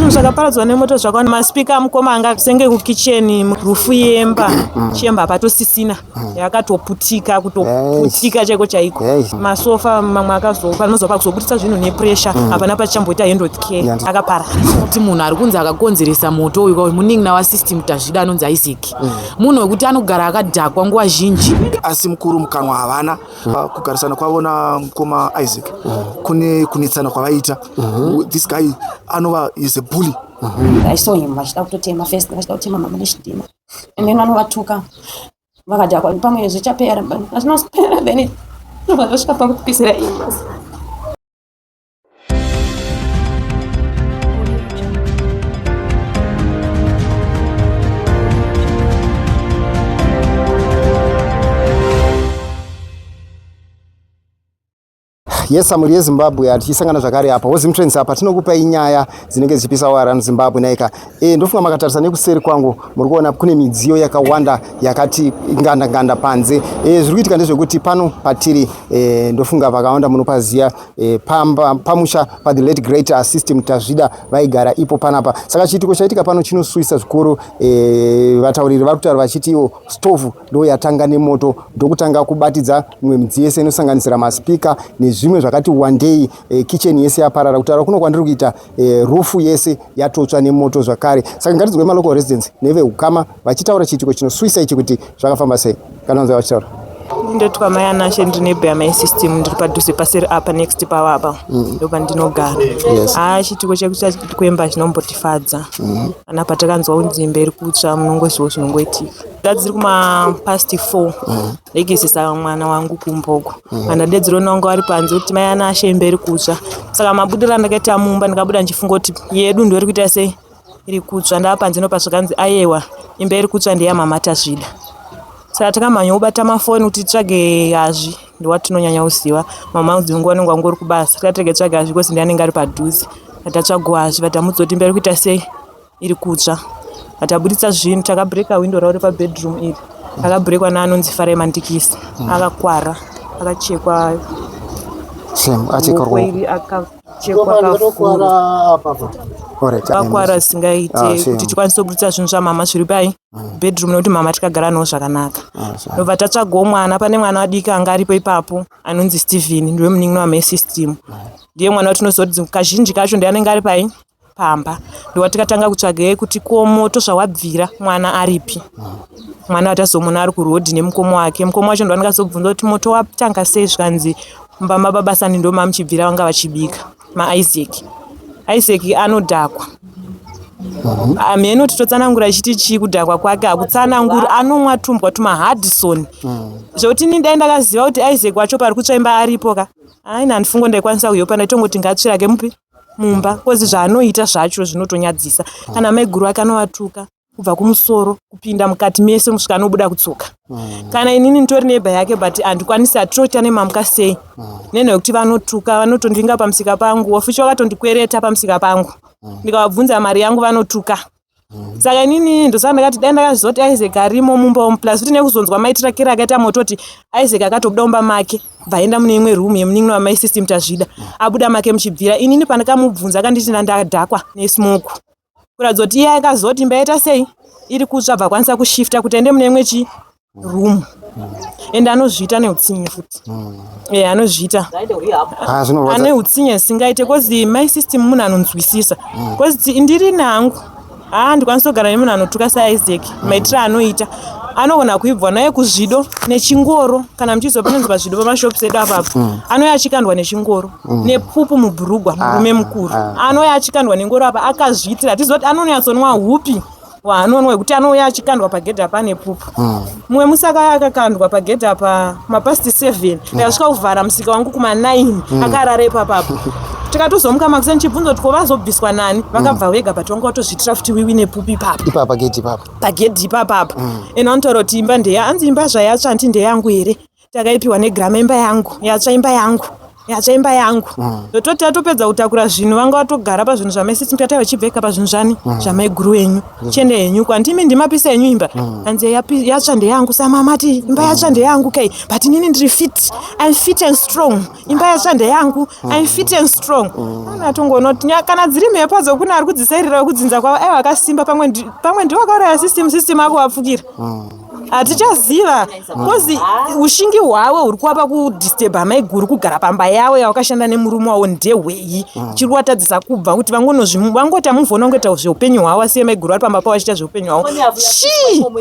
Zvinhu zvakaparadzwa nemoto zvakawanda, masipika amukoma anga senge kukicheni, rufu yemba, chemba hapatosisina, yakatoputika, kutoputika chaiko chaiko. Masofa mamwe akazofa, anozwa pakuzobudisa zvinhu nepressure, hapana pachamboita hand with care, akapara. Kuti munhu ari kunzi akakonzeresa moto uyu munin'ina waSystem Tazvida anonzi Isaac. Munhu wekuti anogara akadhakwa nguva zhinji. Asi mukuru mukanwa havana kugarisana kwavo namukoma Isaac kune kunetsana kwavaita. This guy anova is a bully. I saw him vachida kutotema first, vachida kutema mama nechidhina, and then vanovatuka vakadhakwa, pamwe zvichapera, but hazvina kupera, then zvobva zvasvika pakupisira imba. Yes, mhuri yeZimbabwe, tichisangana zvakare apa woZimtrends, apa tinokupai nyaya dzinenge dzichipisa wara muZimbabwe naika. Ndofunga makatarisa nekuseri kwangu, muri kuona kune midziyo yakawanda yakati nganda nganda panze. Zviri kuitika ndezvekuti pano patiri, ndofunga vakawanda munopaziya, pamba pamusha pa the late great System Tazvida vaigara ipo panapa. Saka chiitiko chaitika pano chinosuwisa zvikuru. Vatauriri vari kutaura vachiti iwo stovhu ndo yatanga nemoto, ndokutanga kubatidza mimwe midziyo yese inosanganisira masipika nezvimwe zvakati wandei. Kitchen yese yaparara. Kutaura kuno kwandiri kuita, rufu yese yatotsva nemoto zvakare. Saka ngatidzwe malocal residents neveukama vachitaura chiitiko chinosuwisa ichi kuti zvakafamba sei. Kana vanzwa vachitaura. Ndotwa mai Anashe, ndiri neighbor yamai System, ndiri padhuze paseri apa, next pavo apa, ndopandinogara. Haa, chiitiko chekutsva kwemba chinombotifadza. Kana patakanzwa kunzi imba iri kutsva, munongozivawo zvinongoitika. Dziri kuma past 4, ndaigesesa mwana wangu kumboko, vandadedzero vangu vari panze kuti mai Anashe, imba iri kutsva. Saka mabudiro andakaita mumba, ndikabuda ndichifunga kuti yedu ndo iri kuita sei, iri kutsva. Ndava panze ndopa zvakanzi ayewa, imba iri kutsva ndeyamama Tazvida. Saka takamhanya kubata mafoni kuti titsvage Hazvi, ndowatinonyanya kuziva. Mama dzinguva vanenge vangori kubasa, tikatirege tsvage Hazvi kozi ndiye anenge ari padhuze. Tatsvago Hazvi, vatamudza kuti imba iri kuita sei, iri kutsva. Vatabuditsa zvinhu, takabreaka window ravo repabedroom iri, akabrekwa neanonzi Farai Mandikisi, akakwara, akachekwa Achekwa ruoko iri, akachekwa kafuro, akakwara zvisingaite. Shame. Kuti tikwanise kubuditsa zvinhu zvamama zviri pai bedroom, nekuti mama tikagara nawo zvakanaka. Ndobva tatsvagawo mwana, pane mwana wadiki anga aripo ipapo anonzi Steven, ndiwe munin'ina wamai System, ndiye mwana watinoziva kuti kazhinji kacho ndiye anenge ari pai pamba. Ndobva tikatanga kutsvaga kuti ko moto zvawabvira mwana aripi. Mwana watazomuona ari kurodhi nemukoma wake. Mukoma wacho ndo andikazobvunza kuti moto watanga sei, zvikanzi mumba mababa Sani ndo mamuchibvira, vanga vachibika maIsaac. Isaac anodhakwa, hameno totsanangura chiti chii kudhakwa kwake, hakutsananguri, anomwa tumbwa tumahadison zvekuti ini dai ndakaziva kuti Isaac wacho pari kutsva imba aripo ka, aina handifungo ndaikwanisa kuyopa, ndaitongoti ngatsvirake mupi mumba, kozi zvaanoita zvacho zvinotonyadzisa. Kana maiguru ake anovatuka kubva kumusoro kupinda mukati mese kusvika anobuda kutsoka. Kana inini nditori neighbor yake, but handikwanisi, hatitoita nemamuka sei nenhau yekuti vanotuka, vanotondinga pamusika pangu, wafuchi vakatondikwereta pamusika pangu, ndikavabvunza mari yangu vanotuka. Saka inini ndosaka ndakati dai ndakaziva kuti Isaac arimo mumba umu, plus kuti nekuzonzwa maitiro akera akaita moto kuti Isaac akatobuda mumba make, bva aenda mune imwe room yemunin'ina wamai System Tazvida, abuda make muchibvira. Inini pandakamubvunza akanditi ndandadhakwa nesmoke, kuratidza kuti iye akaziva kuti imba yaita sei, iri kutsva, bva akwanisa kushifta kuti aende mune imwe chi room. Ende anozviita neutsinye futi, e anozviita. Zvinorwadza. Ane utsinye zvisingaite, kozi my system munhu anonzwisisa, kozi ndiri nangu, haa, ndikwanisa kugara nemunhu anotuka saIsaac. Maitiro anoita, anogona kuibva naye kuzvido nechingoro. Kana muchizwa panonzi pazvido pamashops edu apapo, anouya achikandwa nechingoro nepupu mubhurugwa. Murume mukuru anouya achikandwa nengoro apa, akazviitira. Tiziva kuti anonyatsonwa hupi waanonwa wekuti anouya achikandwa pagedhi apa nepupu. Mumwe musi akauya akakandwa pagedhi apa mapast 7, ndakasvika kuvhara musika wangu kuma9, akarara ipapapo. Tikatozomuka makuseni chibvunzo kuti ko vazobviswa nani, vakabva vega, but vanga vatozviitira futi wiwi nepupu ipapo. Ipapa pagedhi ipapa. Pagedhi ipapapa. Ende vanotaura kuti imba ndeya, anzi imba zvayatsva, hanti ndeyangu here, takaipiwa negrama, imba yangu yatsva, imba yangu. Yatsva imba yangu. Ndototi tatopedza kutakura zvinhu, vanga vatogara pazvinhu zvamai sister, tikati vachibveka pazvinhu zvani zvamaiguru wenyu, chiende henyu kwandimi, ndimapisa henyu imba. Hanzi yatsva ndeyangu. Samamati imba yatsva ndeyangu kai, but inini ndiri fit, I'm fit and strong. Imba yatsva ndeyangu, I'm fit and strong. Anatongoona kuti kana dziri mhepo dzokune ari kudzisairira kudzinza kwavo, aiwa, akasimba. Pamwe ndiwo akauraya system, system akuvapfukira, hatichaziva, 'cause ushingi hwavo huri kuvapa kudisturba maiguru kugara pamba yavo yavakashanda nemurume wavo ndehwei? Chiri kuvatadzisa kubva kuti vangoti amuvhona kungoita zveupenyu hwavo, asiye maiguru vari pamba pavo vachiita zveupenyu hwavo, chii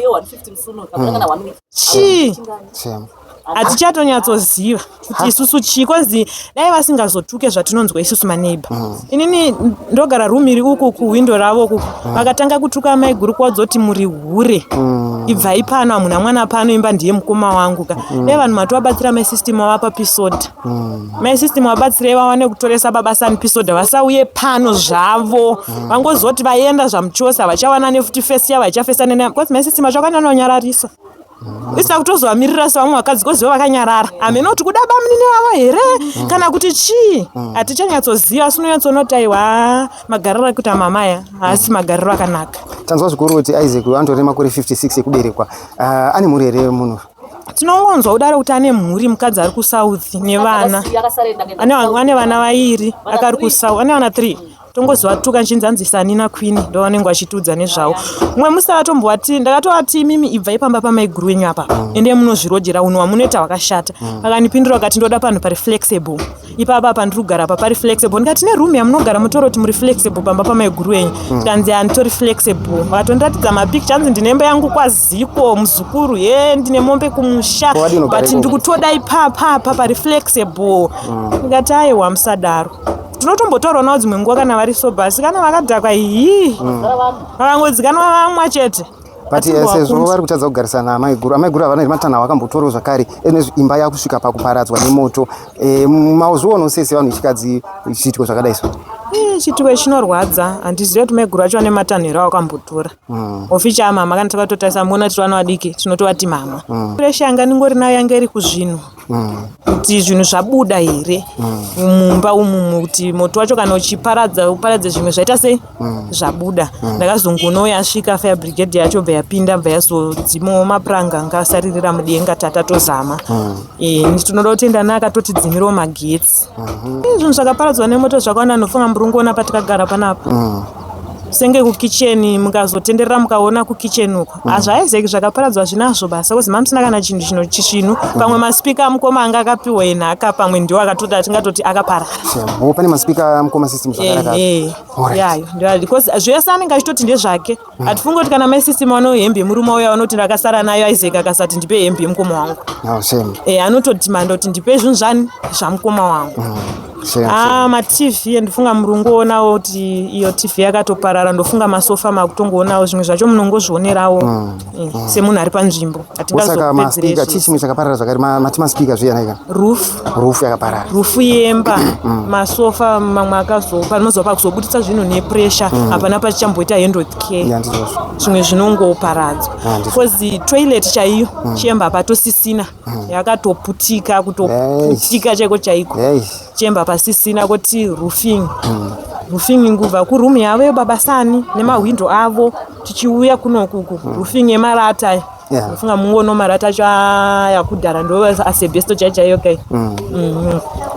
chii? Shame. Hatichatonyatsoziva kuti isusu chii, 'cause dai vasingazotuke zvatinonzwa isusu maneighbour. Inini ndogara room iri uku kuhwindo ravo uku. Vakatanga kutuka maiguru kwadzoti, "Muri hure, ibvai pano, hamuna mwana pano, imba ndiye mukoma wangu ka." Dai vanhu matovabatsira mai system, vavapa pisoda. Mai system, vabatsirei vawane kutoresa baba sani pisoda, vasauye pano zvavo. Vangozoti vaenda zvamuchose, havachawana nefuti face yavo haichafesane ne, because mai system acho akanyanyonyararisa isa kutozovamirira sevamwe vakadzi, 'cause vakanyarara. Hameno kuti kuda bamunini vavo here kana kuti chii, hatichanyatsoziva. Asi unonyatsonoti aiwa, magariro ekuita mama aya haasi magariro akanaka. Tanzwa zvikuru kuti Isaac anotore makore 56 ekuberekwa. Ane mhuri here munhu? Tinongonzwa kudaro kuti ane mhuri, mukadzi ari kuSouth nevana, ane vana vairi, akari kuSouth, ane vana 3. Tongoziva tuka nchinzi anzi Sani naQueen, ndo vanenge vachitiudza nezvavo. Mumwe musi akatombovati, ndakatovati, "Imimi ibvai pamba pamaiguru wenyu apa, ende munozvirojera, unhu hwamunoita hwakashata." Akanipindura akati, "Ndoda panhu pari flexible. Ipapa apa ndiri kugara apa pari flexible." Ndikati, "Neroom yamunogara mutori kuti muri flexible pamba pamaiguru wenyu?" Tikanzi, "Handitori flexible." Vakatondiratidza mapicture, anzi, "Ndine imba yangu kwaziko, muzukuru, ye ndine mombe kumusha." Ko wadini ugare But ikoko? ndikutoda ipapapa pari flexible. Ndikati, "Aiwa, musadaro." Tinotombotaurawo navo dzimwe nguva kana vari sober, asi kana vakadhakwa, hii, vakangodzikanwa vamwa chete. But sezvo vari kutadza kugarisana naamaiguru, amaiguru havana here matanho avakambotorawo zvakare ezvinezvi imba yakusvika pakuparadzwa nemoto? Mauzvionawo sei sevanhu vechikadzi chiitiko zvakadai so? Chiitiko chinorwadza. Handizivi kuti maiguru acho ane matanho here awakambotora. Oficha amama, kana takatotarisa muona tiri vana vadiki, tinotovati mama. Pressure yanga ndingori nayo yanga iri kuzvinhu, kuti zvinhu zvabuda here mumba umumu, kuti moto wacho kana uchiparadza uparadze zvimwe zvaita sei, zvabuda. Ndakazongonouya asvika fire brigade yacho, bva yapinda, bva yazodzimawo mapuranga anga asaririra mudenga. Tatatozama. Tinoda kutenda neakatotidzimirawo magetsi. Zvinhu zvakaparadzwa nemoto zvakawanda. Nofunga muri patikagara panapa, senge kukicheni, mukazotenderera mukaona kukicheni uko, hazvaizeki zvakaparadzwa zvinazvo basa, 'cause mamusina kana chinhu chino chisvinu. Pamwe masipika mukoma anga akapiwa enhaka, pamwe ndiwo akatoti atingatoti akaparara. Oh, pane masipika mukoma system zvakanaka. Alright. Yayo ndio, because zvese anenge achitoti ndezvake. Hatifungi kuti kana mai system vano hembe yemurume uyo vanoti, "Ndakasara nayo." Isaac akasati, "Ndipe hembe yemukoma wangu." Oh, shame. Anotodhimanda kuti, "Ndipe zvinhu zvani zvamukoma wangu." Shame. Ah, maTV ndofunga murungoonawo kuti iyo TV yakatoparara. Ndofunga masofa makutongoonawo, zvimwe zvacho munongozvionerawo semunhu ari panzvimbo. Osaka masipika, chii chimwe chakaparara zvakare? Mati masipika zviya naika? Roof. Roof yakaparara. Roof yemba, masofa mamwe akazo panozova pakuzobuditsa zvinhu nepressure, hapana pachichamboita hand with care. Ya, ndizvozvo. Zvimwe zvinongoparadzwa. Ah, ndizvo. 'Cause toilet chaiyo chemba patosisina, yakatoputika, kutoputika chaiko chaiko. Hey. Chemba pasisina. Kuti roofing kubva kuroom yavo yebaba Sani nemahwindo avo tichiuya kunokuku, roofing yemarata aya. Ndofunga mungono marata acho aya kudhara, ndo asbestos chai chaiyo kai.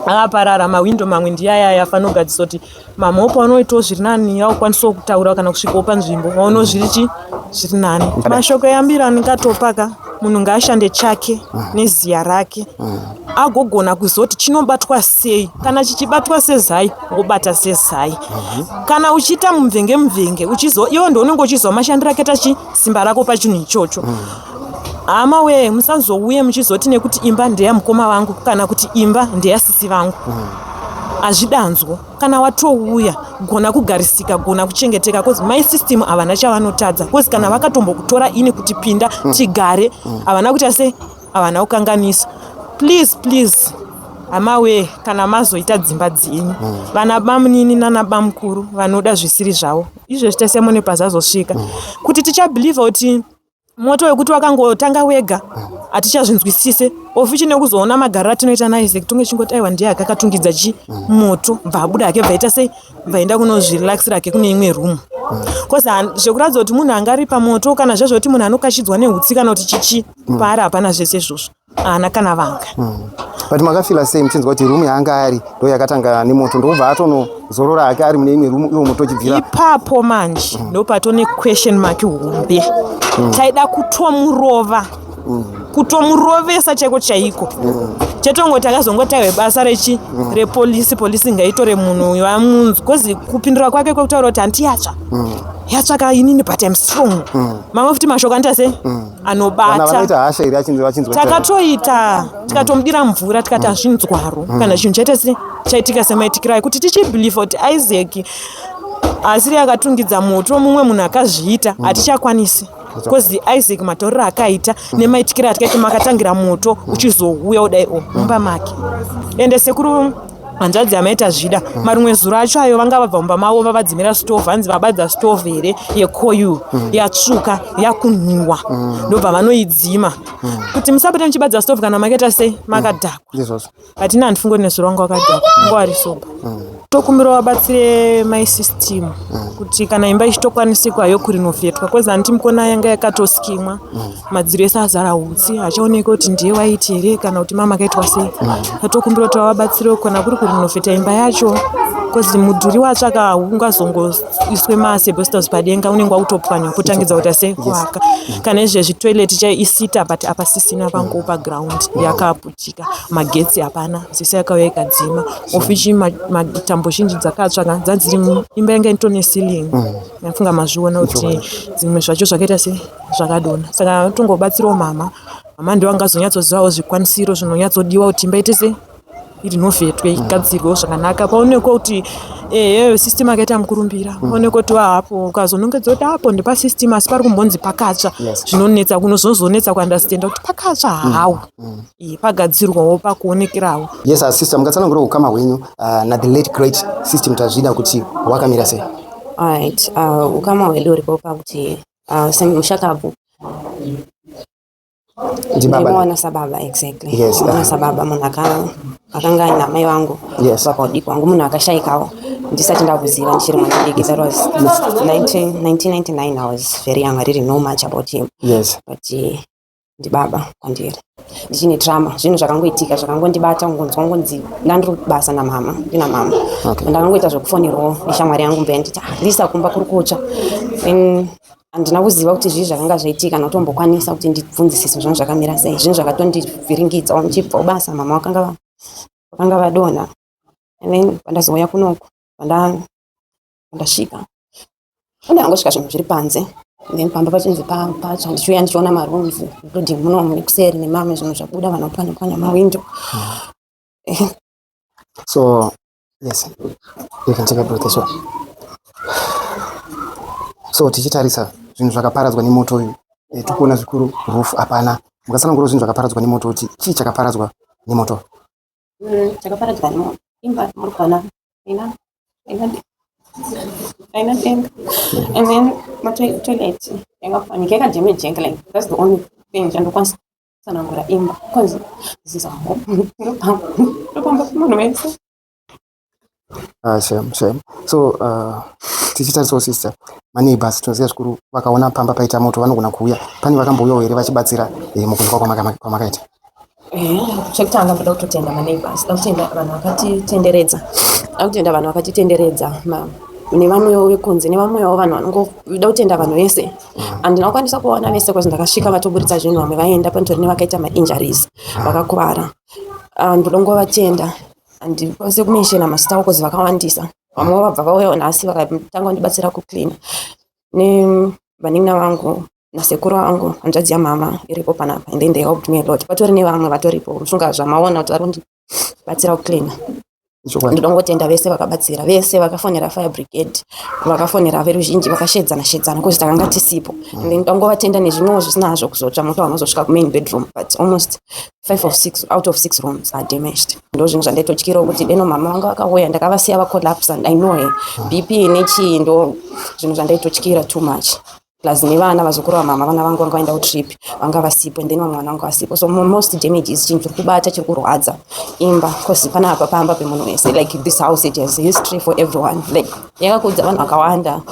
Akaparara mahwindo mamwe, ndiyaya afanira kugadzisa kuti mamopo anoitawo zviri nani, aukwanisawo kutaura kana kusvikawo panzvimbo waonawo zviri chi zviri nani. Mashoko eyambiro andingatopa ka, munhu ngaashande chake neziya rake, agogona kuzoti chinobatwa sei. Kana chichibatwa sezai, wobata sezai. Kana uchiita mumvenge mumvenge, uchizo iwe ndounenge uchizwa mashandiro akaita chi simba rako pachinhu ichocho. Hama wee, musazouye muchizoti nekuti imba ndeyamukoma vangu kana kuti imba ndeyasisi vangu, hazvidanzwo. Kana watouya, gona kugarisika, gona kuchengeteka, 'cause my system havana chavanotadza, 'cause kana vakatombokutora ini kuti pinda tigare, havana kuita sei, havana kukanganisa. Please, please, hama wee, kana mazoita dzimba dzenyu, vana bamunini nana bamukuru vanoda zvisiri zvavo, izvezvi tasemone pazazosvika kuti tichabhilivha kuti Moto wekuti wakangotanga wega hatichazvinzwisise ofichi nekuzoona magariro atinoita naIsaac tonge chingoti aiwa ndiye akakatungidza chi moto bva abuda hake bvaita sei bvaenda kunozvirelaxira hake kune imwe room bcause zvekuratidza kuti munhu anga ari pamoto kana zvezvekuti munhu anokashidzwa neutsi kana kuti chichi paari hapana zvese izvozvo haana kana vanga. But makafila sei muchinzwa kuti room yaanga ari ndo yakatanga nemoto ndokubva atonozorora hake ari mune imwe room iwo moto uchibvira ipapo manje? Ndopatone question mark hombe. Taida kutomurova, kutomurovesa chaiko chaiko. Chetongoti akazongoti aiwe basa rechi repolisi, polisi ngaitore munhu vamunzi, cause kupindura kwake kwekutaura kuti hanti yatsva, yatsvaka inini, but I'm strong. Mamwe futi mashoko anoita sei? Vana Anobata. Vanoita hasha here achinzwa vachinzwa? Takatoita tikatomudira mvura, tikati hazvinzwaro kana chinhu chaita se chaitika semaitikiro ayo, kuti tichibhilivha kuti Isaac asiri akatungidza moto, mumwe munhu akazviita, hatichakwanisi, because Isaac matauriro akaita nemaitikiro atikaita makatangira moto uchizouya kudai o mumba make. Ende sekuru, hanzvadzi yamaita zvida, marimwe zuro acho ayo vanga vabva mumba mavo, vavadzimira stove, hanzi vabadza stove here yekoyu yatsvuka yakunhuhwa, ndobva vanoidzima kuti musapota muchibadza stove kana makaita sei, makadhakwa. Ndizvozvo. Hatina, handifungi kuti nezuro wanga wakadhakwa, wanga wari sober. Tokumbira vabatsire my system kuti kana imba ichitokwanisikwa kurinovetwa, cause handiti mukona yanga yakatoskimwa, madziro ese azara utsi, hachaoneki kuti ndiye waiti here kana kuti mama akaitwa sei. Tokumbira kuti vavabatsirewo kana kuri kurinovheta imba yacho, cause mudhuri watsvaka ungazongoiswe maasbestos padenga, unenge wautopwanywa kutangidza kuita sei, kuaka. Kana izvezvi toilet chai isita, but apa sisina, pango paground yakaputika, magetsi hapana, zese yakauya ikadzima ofichi, tambo zhinji dzakatsva dzadziri imba yanga itone ceiling. Ndafunga mazviona kuti dzimwe zvacho zvakaita sei, zvakadonha. Saka tongobatsirawo mama. Mama ndiwo angazonyatsozivawo zvikwanisiro zvinonyatsodiwa kuti imba ite sei, irinovhetwe, igadzirwewo zvakanaka, paonekwa kuti ehe, system akaita mukurumbira, paonekwa kuti wahapo ukazonongedza kuti apo ndepasystem, asi pari kumbonzi pakatsva. Zvinonetsa, kunozozonetsa kuunderstanda kuti pakatsva hau. Pagadzirwawo pakuonekerawo. Yes, sister, mungatsanangura ukama hwenyu na the late great System Tazvida kuti hwakamira sei? Alright, ukama hwedu uripo pakuti semushakabvu Ndibaba. Ndaimuona sababa, exactly. Ndaimuona sababa, munhu akanga aina amai vangu baba udiki wangu, munhu akashayikawo ndisati ndakuziva, ndichiri mwana mudiki. That was 19, 1999. I was very young, I didn't know much about him. But ndibaba kwandiri. Ndichine trauma, zvinhu zvakangoitika zvakangondibata, kungonzwa ngonzi ndandiri kubasa namama, ndina mama. Ndakangoita zvekufonerawo neshamwari yangu mbuya, nditi, "Ah, Lisa, kumba kuri kutsva." Then handina kuziva kuti zvii zvakanga zvaitika, notombokwanisa kuti ndibvunzisise zvinhu zvakamira sei. Zvinhu zvakatondivhiringidzawo ndichibva kubasa, mama vakanga vadonha, and then pandazouya kunoku, pandasvika ndangosvika zvinhu zviri panze, then pamba pachinzi patsva. Ndichiuya ndichiona marooms, including munomu nekuseri nemamwe, zvinhu zvabuda, vanhu vapwanya pwanya mawindo. So yes, you can take a breath as well. So tichitarisa zvinhu zvakaparadzwa nemoto uyu, tikuona zvikuru roof hapana. Mukatsanangura zvinhu zvakaparadzwa nemoto kuti chii chakaparadzwa nemoto? Chakaparadzwa nemoto, imba muri kuona haina denga, and then matoilet yakapwanyika, yakadamageka. Like, that's the only thing chandokwanisa kutsanangura imba, because this is a home, ndopamba munhu wese. Ah, shame, shame. So tichitarisawo, sister, maneighbors tinoziva zvikuru vakaona pamba paita moto vanogona kuuya. Pane vakambouyawo here vachibatsira mukunzwa kwamakaita? Chekutanga ndoda kutotenda maneighbors, da kutenda vanhu vakatitenderedza, da kutenda vanhu vakatitenderedza, nevamwewo vekunze, nevamwewo vanhu vanongoda kutenda vanhu vese. Handina kukwanisa kuvaona vese because ndakasvika vatoburitsa zvinhu, vamwe vaenda, panitori nevakaita mainjuries, vakakuvara. Ah, ndoda kungovatenda. Handikwanisi kumentiona mazita avo cause vakawandisa. Vamwewo vabva vauyawo nhasi vakatanga kundibatsira kucleana, nevanin'ina vangu nasekuru vangu, hanzvadzi yamama iripo panapa, and then they helped me a lot. Patori nevamwe vatoripo, mufunga zvamaona kuti vari kundibatsira kucleana. Chokwadi. Ndoda kungotenda vese vakabatsira, vese vakafonera fire brigade, vakafonera veruzhinji, vakashedzana shedzana cause takanga tisipo. And then ndoda nezvimwewo zvisina hazvo kuzotsva, moto haunozosvika kumain bedroom, but almost five of six out of six rooms are damaged. Ndo zvinhu zvandaitotyirawo kuti deno mama vanga vakauya, ndakavasiya vacollapse, and I know her BP nechii. Ndo zvinhu zvandaitotyira too much. Plus nevana, vazukuru vamama, vana vangu vanga vaenda kutrip, vanga vasipo, and then vamwe vana vanga vasipo. So most damage is chinhu chiri kubata, chiri kurwadza imba, cause panapa pamba pemunhu wese. Like, this house, it has history for everyone, like yakakudza vanhu vakawanda.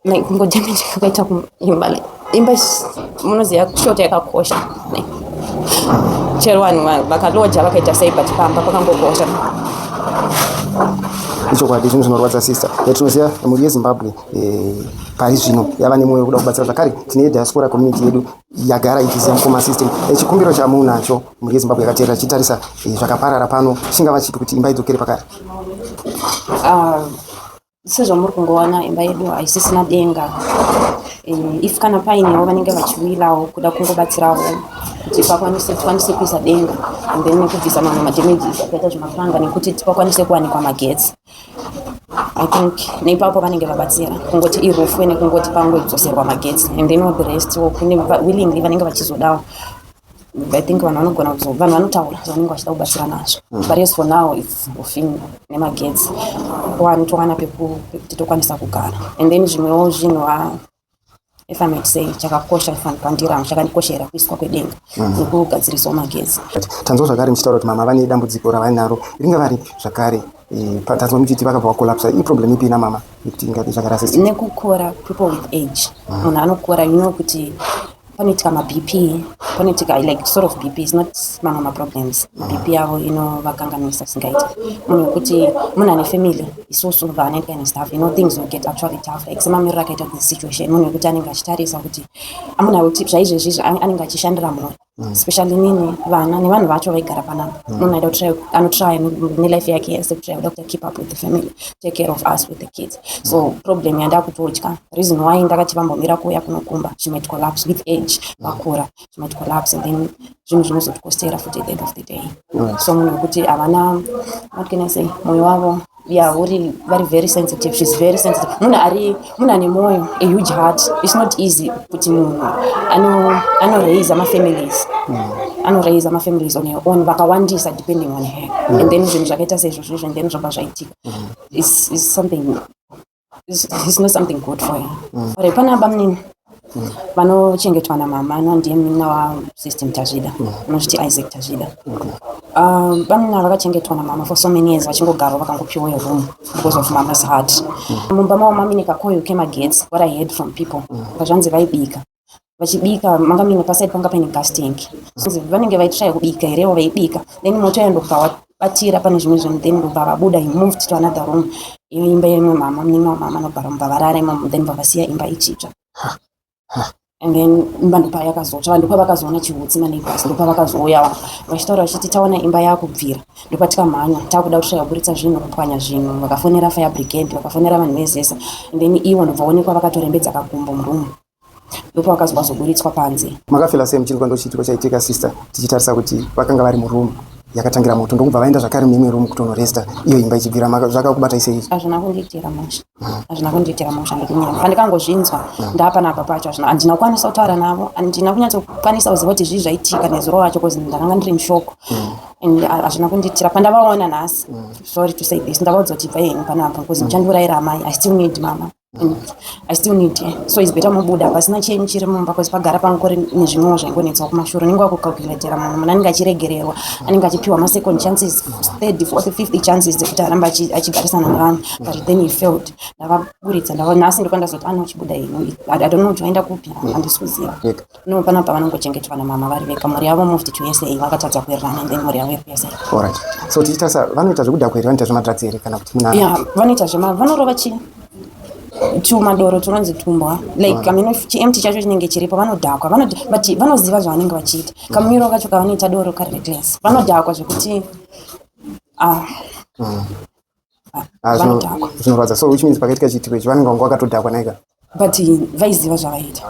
Like, kungodamage kakaita kuimba, like imba munoziva shota yakakosha. Like, chero vanhu vakaloja, vakaita sei, but pamba pakangokosha. Ichokwadi, zvinhu zvinorwadza, sister. Yatinoziva mhuri yeZimbabwe pari zvino yava nemwoyo wekuda kubatsira. Zvakare tine diaspora community yedu yagara ichiziva mukoma System. Chikumbiro chamunacho, mhuri yeZimbabwe yakateerera chitarisa zvakaparara pano, chingava chipi kuti imba idzokere pakare? Ah, sezvamuri kungoona, imba yedu haisisina denga. If kana painewo vanenge vachiwirawo kuda kungobatsirawo kuti pakwanise, tikwanise kuisa denga and then nekubvisa mamwe madamages akaita zvemapuranga, nekuti tipakwanise kuwanikwa magetsi, I think neipapo vanenge vabatsira. Kungoti iroof, nekungoti pangodzoserwa magetsi, and then all the rest kune willingly vanenge vachizodawo. I think vanhu vanogona vanhu vanotaura zvavanenge vachida kubatsira nazvo. But as for now, it's roofing nemagetsi, one towana pekuti tokwanisa kugara. And then zvimwewo zvinhu, if I might say, chakakosha pandiramo, chakandikoshera kuiswa kwedenga nekugadzirisawo magetsi. Tanzwa zvakare muchitaura kuti mama vane dambudziko ravainaro, ringava ripi zvakare? Tanzwa muchiti vakabva vacollapsa. Iproblem ipi ina mama yekuti ingati zvakare, sister? Nekukura, people with age, munhu anokura, you know kuti panoitika maBP, panoitika like sort of BP is not mamwe maproblems. BP yavo inovakanganisa singaiti. Munhu wekuti munhu ane family, isusu vana and stuff, things will get actually tough, like semamiriro akaita this situation. Munhu wekuti anenge achitarisa kuti munhu wekuti zvaizvezvizvi anenge achishandira mhuri, especially nini, vana nevanhu vacho vaigara panapa. Munhu aida kutry, anotry nelife yake yese kutry kuda kuti keep up with the family, take care of us with the kids. So problem yandakutotya, reason why ndakati vambomira kuuya kunokumba, she might collapse with age. Vakura, she might collapse, and then zvinhu zvinozotikostera futi at the end of the day. So munhu wekuti havana, what can I say, mwoyo wavo, yeah, uri vari very sensitive. She's very sensitive. Munhu ari munhu ane mwoyo, a huge heart. It's not easy kuti munhu anoraise amafamilies, anoraise amafamilies on her own, vakawandisa depending on her, and then zvinhu zvakaita seizvozvo, and then zvobva zvaitika. Is something, it's not something good for her. Alright, pana bamunini vanochengetwa namama, anondiye munin'ina waSystem Tazvida, anozviti Isaac Tazvida. Bamunini ava vakachengetwa namama for so many years, vachingogara vakangopiwa room because of mama's heart. Mumba mavo mamine kakoyo kemagetsi. What I heard from people, zvanzi vaibika, vachibika manga mine paside panga paine gas tank. So vanenge vaitraya kubika herewo, vaibika, then moto yandobva wabatira pane zvimwe zvinhu, then ndobva vabuda. He moved to another room, iyo imba yeimwe mama, munin'ina wamama anogara mubva varara imomo, then bva vasiya imba ichitsva. And then imba ndopa yakazotsva. Ndopa vakazoona chiutsi, maneighbors ndopa vakazouya vachitaura vachiti taona imba yakubvira. Ndopa tikamhanya takuda kutraya kuburitsa zvinhu, kupwanya zvinhu. Vakafonera fire brigade, vakafonera vanhu vezesa, and then ivo ndobva onekwa vakatorembedza kagumbo muroom. Ndopa vakazobva vazoburitswa panze. Makafeela sei muchinzwa ndochiitiko chaitika, sister, tichitarisa kuti vakanga vari muroom yakatangira moto, ndokubva vaenda zvakare mune imwe room kutonoresta, iyo imba ichibvira? Zvakakubatai sei? Hazvina kundiitira musha, hazvina kundiitira musha. Ndikunyama pandikangozvinzwa ndapanapa pacho, hazvina, handina kukwanisa kutaura navo, handina kunyatsokwanisa kuziva kuti zvii zvaitika nezuro wacho, cause ndakanga ndiri mushock. And hazvina kundiitira. Pandavaona nhasi, sorry to say this, ndavaudza kuti ibvai henyu panapa because muchandiurayira amai. I still need mama and I still need her, so it's better mubuda pasina chenyu chiri mumba, cause pagara pangori nezvimwewo zvaingonetsawo kumashure. Unenge wakucalculatera munhu, munhu anenge achiregererwa, anenge achipiwa masecond chances, third, fourth, fifth chances dzekuti arambe achigarisana nevanhu, but then he failed. Ndavaburitsa ndava nhasi ndopandazoti anochibuda ino. I don't know kuti vaenda kupi, handisi kuziva. Vega. No, panapa vanongochengetwa namama vari vega. Mhuri yavo moved to SA, vakatadza kuwirirana, and then mhuri yavo iri kuSA. Alright, so tichitarisa, vanoita zvekudhakwa here, vanoita zvemadrugs here, kana kuti munhu Ya, vanoita zvema, vanorova chi tumadoro tunonzi tumbwa, like, I mean, if chiempty chacho chinenge chiripo, vanodhakwa. But vanoziva zvavanenge vachiita. Kamwiro kacho kavanoita doro kari reckless. Vanodhakwa zvekuti, ah, Ah, vanodhakwa. Zvinorwadza. So which means pakaitika chiitiko ichi vanenge vanga vakatodhakwa naika? But vaiziva zvavaita.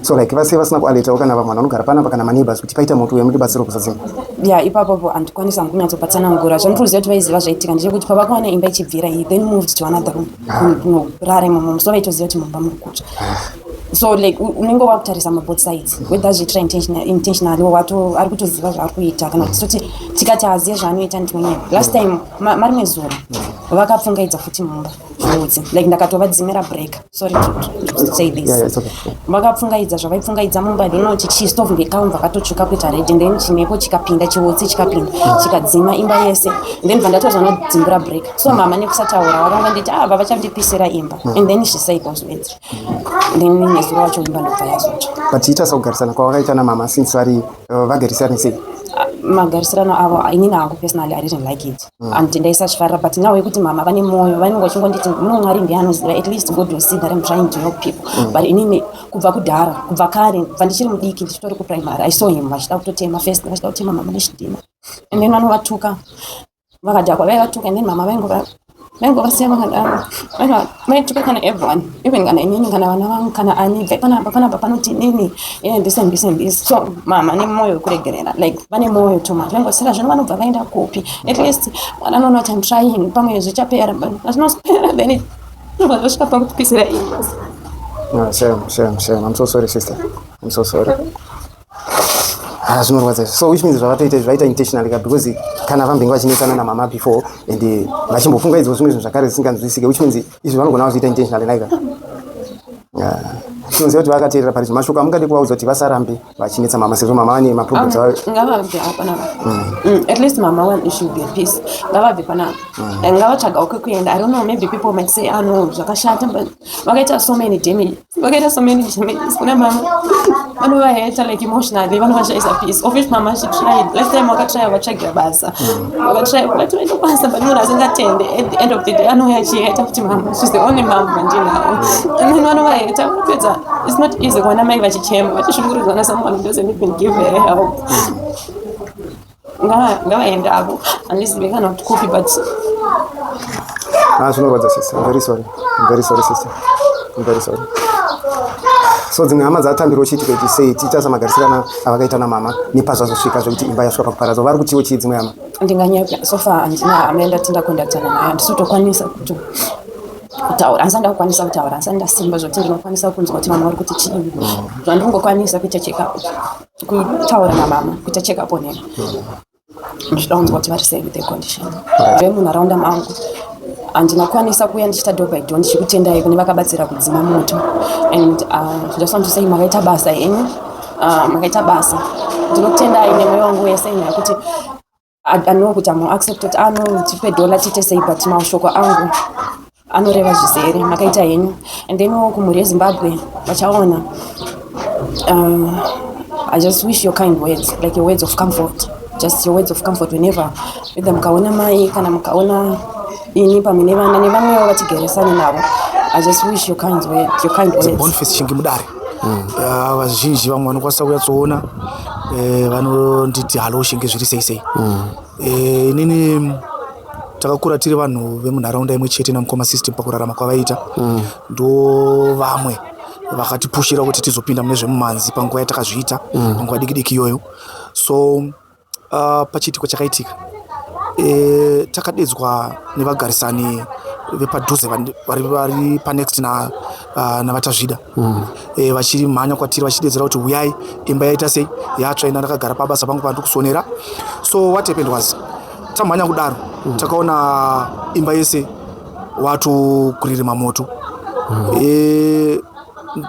So like vase vasina kualertawo kana vamwe vanhu vanogara panapa kana maneighbors kuti paita moto uya, mutibatsiro kusadzimba? Ya, ipapopo handikwanisa kunyatsobatsanangura. Zvandinoziva kuti vaiziva zvaitika ndechekuti pavakaona imba ichibvira, he then moved to another room kunorara imomo. So vaitoziva kuti mumba muri kutsva. So like unenge wakutarisa maboth sides, whether zviitira intentionally wato ari kutoziva zvaari kuita, kana kuti toti tikati azive zvaanoita. Ndinonyepa. Last time marimwe zuro vakapfungaidza futi mumba. zviutsi. Like ndakatovadzimira break. Sorry to say this. Yeah, it's okay. Vakapfungaidza zvavaipfungaidza mumba, I don't know kuti chii, stove ndekabva katotsvuka kuita red, and then chimhepo chikapinda, chiutsi chikapinda, chikadzima imba yese. And then bva ndatozonodzimbura break. So mama nekusataura vakanga nditi, ah, vavachandipisira imba. And then she said those words. Then nezuro wacho imba ndobva yazotsva. But ita sekugarisana kwavakaita namama since vari vagarisana sei? Magarisirano avo, inini hangu personally I didn't like it and ndaisachifarira, but now yekuti mama vane mwoyo, vanenge vachingonditi, "No, Mwari ndiye anoziva. At least God will see that I'm trying to help people." But inini kubva kudhara, kubva kare, kubva ndichiri mudiki, ndichitori kuprimary, I saw him vachida kutotema first, vachida kutema mama nechidhina, and then vanovatuka, vakadhakwa, vaivatuka, and then mama vaingovasiya vakadaro. Vaituka kana everyone, even kana inini, kana vana vangu, kana ani, bve panapa, panapa panoti nini, yeah, this and this and this. So mama nemwoyo wekuregerera, like vane mwoyo too much. Vaingosaka zvino vanobva vaenda kupi? At least mwana anoona kuti I'm trying, pamwe zvichapera, but hazvinozopera, then zvinobva zvasvika pakupisira imba. No, shame, shame, shame. I'm so sorry, sister. I'm so sorry. Ah, zvinorwadza izvi. So which means zvavatoita izvi vaita intentionally ka, because kana vambenge vachinetsana namama before and vachimbofungaidzwa zvimwe zvinhu zvakare zvisinganzwisike, which means izvi vanogona vazviita intentionally naika. Tinoziva kuti vakateerera pari mashoko amungade kuvaudza kuti vasarambe vachinetsa mama, sezvo mama vane maproblems avo. Ngavabve apo panapa. At least mama want should be at peace. Ngavabve panapa. And ngavatsvagawo kwekuenda. I don't know, maybe people might say, "Ah, no, zvakashata," but vakaita so many damage, vakaita so many damages kuna mama. Vanovaheta like emotionally, vanovashaisa peace, of which mama, she tried last time, vakatry vatsvagira basa, vakatry vati vaenda basa, but munhu asingatende, at the end of the day anouya achiheta kuti mama, she's the only mom vandinawo, and then vanovaheta vapedza. It's not easy kuona mai vachichema, vachishungurudzwa nasomeone who doesn't even give her help. Ngavaende avo, handizivi kana kuti kupi, but Ah, zvinorwadza, sister. I'm very sorry. I'm very sorry, sister. I'm very sorry. So dzimwe hama dzatambirawo chiitiko ichi sei, tiita samagarisirana avakaita namama nepazvazosvika zvekuti imba yasvika pakuparadzwa? Vari kutiwo chii dzimwe hama? Ndinganyepa, so far handina hama yandati ndakondaktana nayo. Handisi kutokwanisa kutaura, handisati ndakukwanisa kutaura, handisati ndasimba zvokuti ndinokwanisa kunzwa kuti mama vari kuti chii. Zvandingokwanisa kuita check up, kutaura namama, kuita check up on her, ndichida kunzwa kuti vari sei with the condition. Vemunharaunda mangu, handinakwanisa kuuya ndichiita door by door ndichikutendai kune vakabatsira kudzima moto, and just want to say makaita basa henyu. Makaita basa, ndinokutendai nemwoyo wangu wese, nyaya yekuti I know kuti amuaccept kuti ano tipe dhola tiite sei, but mashoko angu anoreva zvizere. Makaita henyu. And then kumhuri yeZimbabwe vachaona, I just wish your kind words, like your words of comfort, just your words of comfort whenever, whether mukaona mai kana mukaona ini pamwe nevana nevamwewo vatigeresane navo. I just wish your kind, word, your kind words. Boniface Shingi Mudare. Vazhinji vamwe vanokwanisa kunyatsoona, vanonditi, "Hello Shingi, zviri sei sei?" Inini takakura tiri vanhu vemunharaunda imwe chete namukoma System pakurarama kwavaita. Ndo vamwe vakatipushira kuti tizopinda mune zvemumhanzi panguva yatakazviita, panguva diki diki iyoyo. So pachiitiko chakaitika, takadedzwa nevagarisani vepadhuze vari panext naVaTazvida, vachimhanya kwatiri vachidedzera kuti, "Uyai, imba yaita sei, yatsva." Ina ndakagara pabasa pangu pandiri kusonera. So what happened was, tamhanya kudaro, takaona imba yese watokuririma moto.